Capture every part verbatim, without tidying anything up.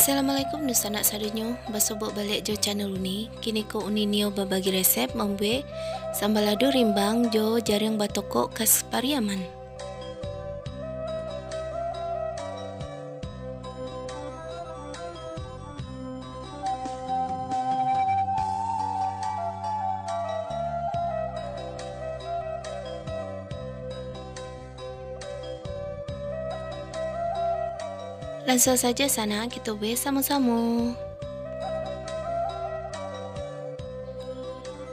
Assalamualaikum dunsanak sadonyo, basobok baliak jo channel Uni. Kini ko Uni nio babagi resep mambuek sambalado rimbang jo jariang batokok khas Pariaman. Lansuang sajo sanak kito buek samo-samo.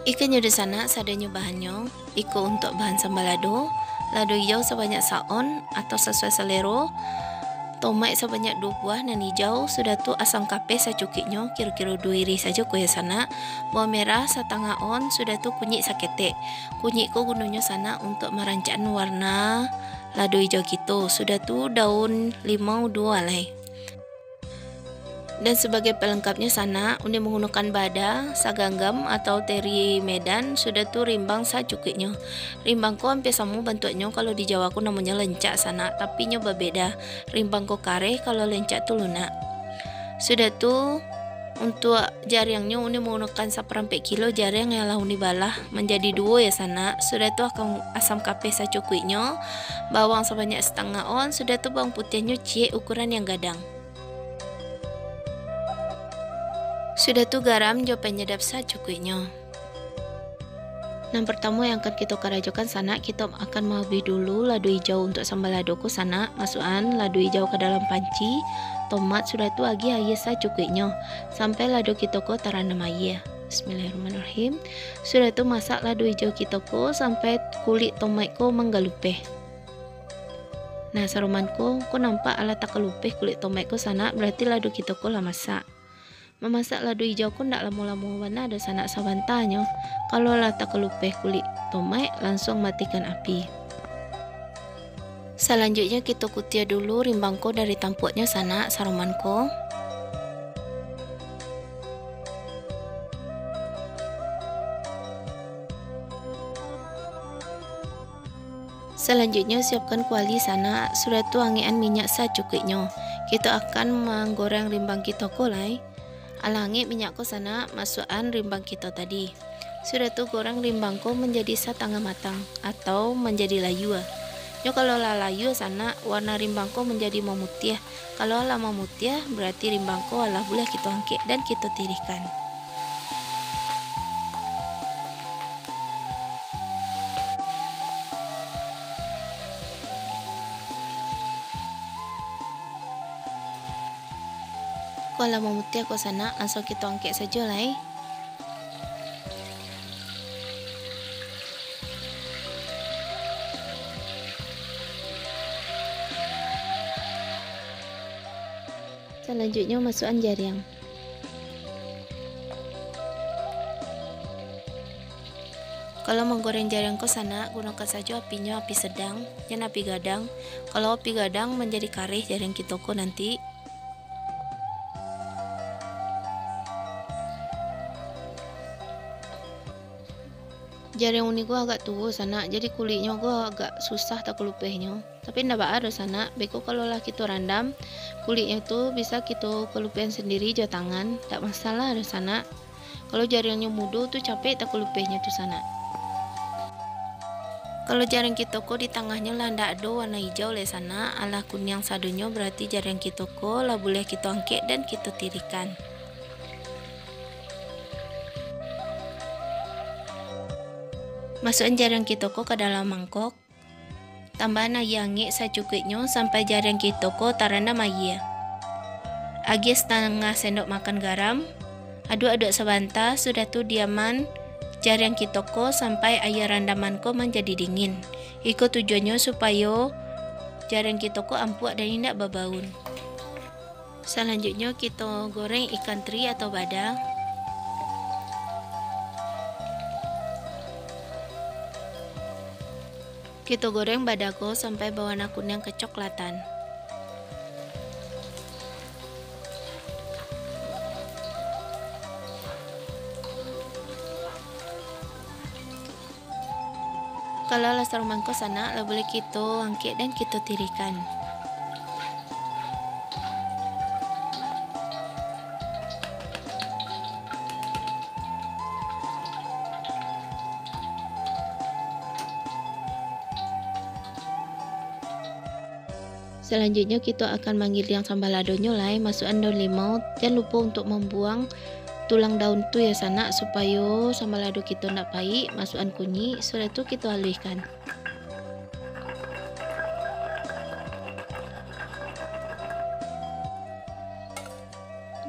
Iko nyo dunsanak sadonyo bahannyo. Iko untuak bahan sambalado: lado ijau sabanyak saon atau sasuai salero, tomaik sabanyak duo buah nan ijau, sudah tu asam kapeh sacukuiknyo, kiro-kiro duo irih sajo ko yo sanak, bawang merah satangah on, sudah tu kunyik saketek. Kunyik ko gunonyo sanak untuak marancakkan warna lado ijau kito, sudah tu daun limau duo alai. Dan sabagai palengkapnyo sanak, Uni manggunokan bada, saganggam atau teri Medan, sudah tu rimbang sacukuiknyo. Rimbang ko ampia samo bantuaknyo, kalau di Jawa ko namonyo lencak sanak, tapi nyo babeda. Rimbang ko kareh, kalau lencak tu lunak. Sudah tu, untuak jariangnyo Uni manggunokan saparampek kilo jariang yang lah Uni balah manjadi duo yo sanak. Sudah tu akan asam kapeh sacukuiknyo, bawang sabanyak satangah on, sudah tu bawang putiahnyo ciek ukuran yang gadang. Sudah tu garam jo panyadap sacukuiknyo. Nan partamo yang akan kito karajokan sanak, kito akan maabiah dulu lado ijau untuak sambalado ko sanak. Masuakan lado ijau ka dalam panci, tomat, sudah tu agiah aia sacukuiknyo, sampai lado kito ko tarandam aia. Bismillahirrahmanirrahim. Sudah tu masak lado ijau kito ko sampai kulik tomat ko manggalupeh. Nah, saroman ko, ko nampak alah takalupeh kulik tomat ko sanak, barati lado kito ko lah masak. Mamasak lado ijau ko ndak lamo-lamo bana doh sanak, sabanta nyo. Kalau lah takalupeh kulik tomat, lansuang matikan api. Salanjuiknyo kito kutia dulu rimbang ko dari tampuaknyo sanak, saroman ko. Salanjuiknyo, siapkan kuali sanak, sudah tu angekan minyak sacukuiknyo. Kito akan manggoreng rimbang kito ko lai. Alah angek minyak ko sanak, masuakan rimbang kito tadi. Sudah tu goreng rimbang ko manjadi satangah matang atau manjadi layua. Nyo kalau lah layua sanak, warna rimbang ko manjadi mamutiah. Kalau alah mamutiah, barati rimbang ko alah buliah kito angkek dan kito tirihkan. Ko alah mamutiah ko sanak, lansuang kito angkek sajo lai. Salanjuiknyo, masuakan jariang. Kalau manggoreng jariang ko sanak, gunokan sajo apinyo api sedang, jan api gadang. Kalau api gadang, manjadi kareh jariang kito ko nanti. Jariang Uni ko agak tuo sanak, jadi kuliknyo ko agak susah takalupeh nyo. Tapi ndak baa doh sanak, beko kalau lah kito randam, kuliknyo tu bisa kito kalupehan sandiri jo tangan, ndak masalah doh sanak. Kalau jariangnyo mudo tu, capek takalupeh nyo tu sanak. Kalau jariang kito ko di tangahnyo lah ndak ado warna ijau lai sanak, alah kuniang sadonyo, barati jariang kito ko lah buliah kito angkek dan kito tirihkan. Masuakan jariang kito ko ka dalam mangkok. Tambahan aia angek sacukuiknyo sampai jariang kito ko tarandam aia. Agiah satangah sendok makan garam. Aduak-aduak sabanta, sudah tu diaman jariang kito ko sampai aia randaman ko manjadi dingin. Iko tujuannyo supayo jariang kito ko ampuak dan indak babaun. Salanjuiknyo, kito goreng ikan teri atau bada. Kito goreng bada ko sampai bawarna kuniang kecoklatan. Kalau lah saruman ko sanak, lah buliah kito angkek dan kito tirihkan. Salanjuiknyo, kito akan manggiliang sambaladonyo lai, masuakan daun limau. Jan lupo untuak mambuang tulang daun tu yo sanak, supayo sambalado kito ndak paik, masuakan kunyik, sudah tu kito aluihkan.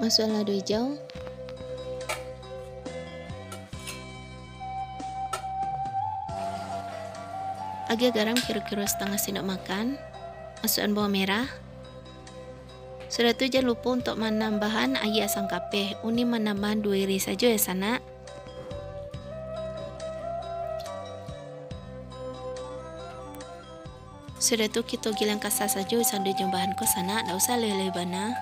Masuakan lado ijau. Agiah garam kiro-kiro satangah sendok makan. Masuakan bawang merah. Sudah tu, jan lupo untuak manambahan aia asam kapeh. Uni manambahan duo irih sajo yo sanak. Sudah tu, kito giliang kasa sajo sado jo bahan ko sanak, ndak usah leleh bana.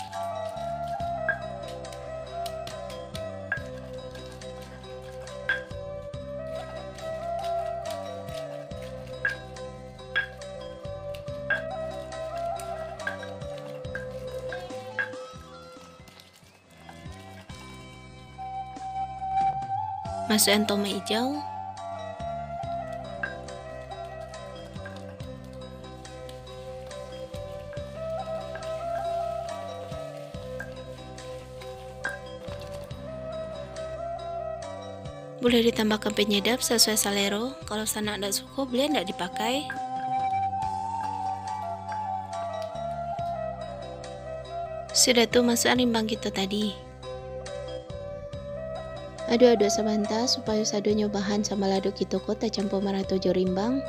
Masuakan tomat ijau. Buliah ditambahkan penyedap sasuai salero. Kalau sanak ndak suko, buliah ndak dipakai. Sudah tu, masuakan rimbang kito tadi. Aduk-aduk sabanta, supayo sadonyo bahan sambalado kito ko tacampua marato jo rimbang.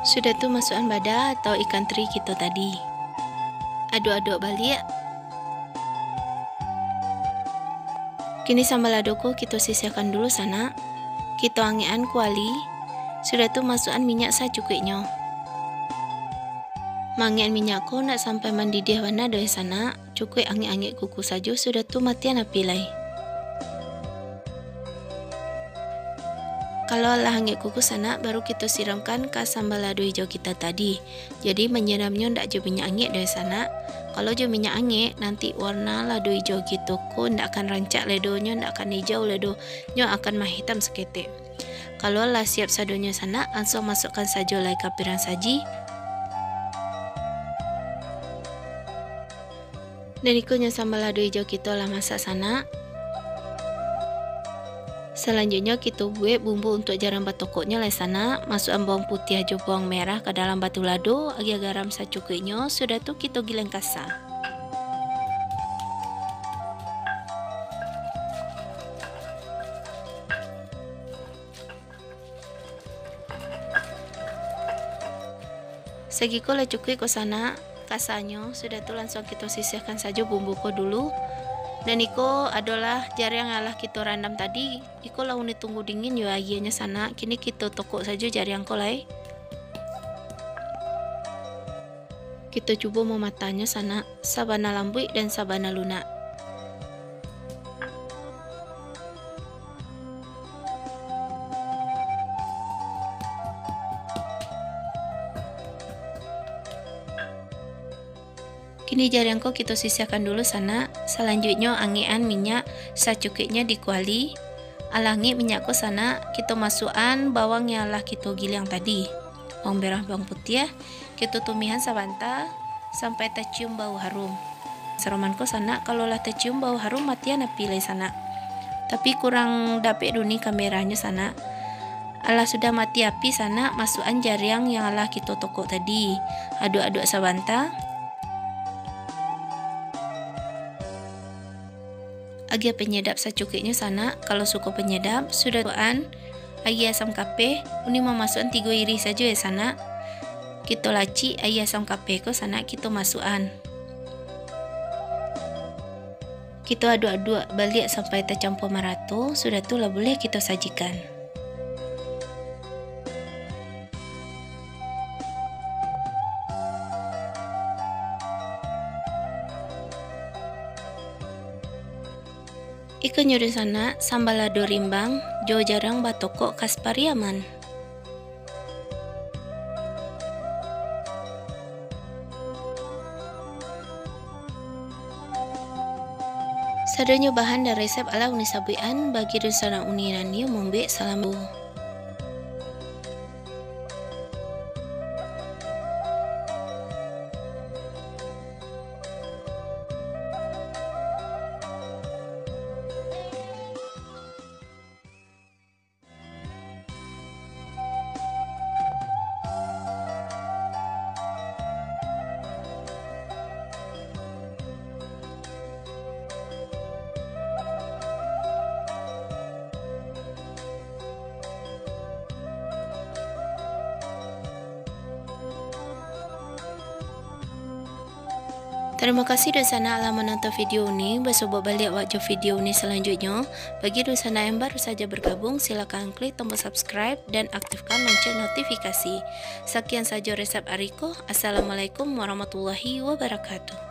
Sudah tu, masuakan bada atau ikan teri kito tadi. Aduk-aduk baliak. Kini sambalado ko kito sisiahkan dulu sanak. Kito angekan kuali. Sudah tu, masuakan minyak sacukuiknyo. Maangekan minyak ko ndak sampai mandidiah bana doh sanak. Cukuik angek-angek kuku sajo, sudah tu matian api lai. Kalau lah angek kuku sanak, baru kito siramkan ka sambalado ijau kito tadi. Jadi, manyiramnyo ndak jo minyak angek doh sanak. Kalau jo minyak angek, nanti warna lado ijau kito ko ndak akan rancak lai doh, nyo ndak akan ijau lai doh, nyo akan mahitam saketek. Kalau lah siap sadonyo sanak, langsuang masuakkan sajo lai ka pirang saji. Dan iko nyo sambalado ijau kito lah masak sanak. Salanjuiknyo kito buek bumbu untuak jariang batokoknyo lai sanak. Masuakan bawang putiah jo bawang merah ka dalam batulado, agiah garam sacukuiknyo, sudah tu kito giliang kasa. Sagiko lah cukuik ko sanak kasanyo, sudah tu langsuang kito sisiahkan sajo bumbu ko dulu. Dan iko adolah jariang yang lah kito randam tadi. Iko lah uni tunggu dingin yo aianyo sanak. Kini kito tokok sajo jariang ko lai. Kito cubo mamatahnyo sanak, sabana lambuik dan sabana lunak. Kini jariang ko kito sisiahkan dulu sanak, salanjuiknyo angekan minyak sacukuiknyo di kuali. Alah angek minyak ko sanak, kito masuakan bawang yang lah kito giliang tadi, bawang merah, bawang putiah, kito tumihan sabanta sampai tacium bau harum. Saroman ko sanak, kalau lah tacium bau harum, matian api lai sanak. Tapi kurang dapek duni kamerahnyo sanak. Alah sudah mati api sanak, masuakan jariang yang alah kito tokok tadi. Aduk-aduk sabanta. Agiah panyadap sacukuiknyo sanak, kalau suko panyadap. Sudah tu an, aia asam kapeh, uni mamasuakan tigo irih sajo yo sanak. Kito lacik aia asam kapeh ko sanak, kito masuakan. Kito aduak-aduak baliak sampai tacampua marato, sudah tu lah buliah kito sajikan. Iko nyo dunsanak, samba lado rimbang jo jariang batokok khas Pariaman. Sadonyo bahan dan resep alah uni sabuikan bagi dunsanak uni nan nio mambuek salamo. Tarimo kasih dunsanak lah manonton video uni. Basobok baliak awak jo video uni salanjuiknyo. Bagi dunsanak yang baru saja bergabung, silakan klik tombol subscribe dan aktifkan lonceng notifikasi. Sakian sajo resep ari ko. Assalamualaikum warahmatullahi wabarakatuh.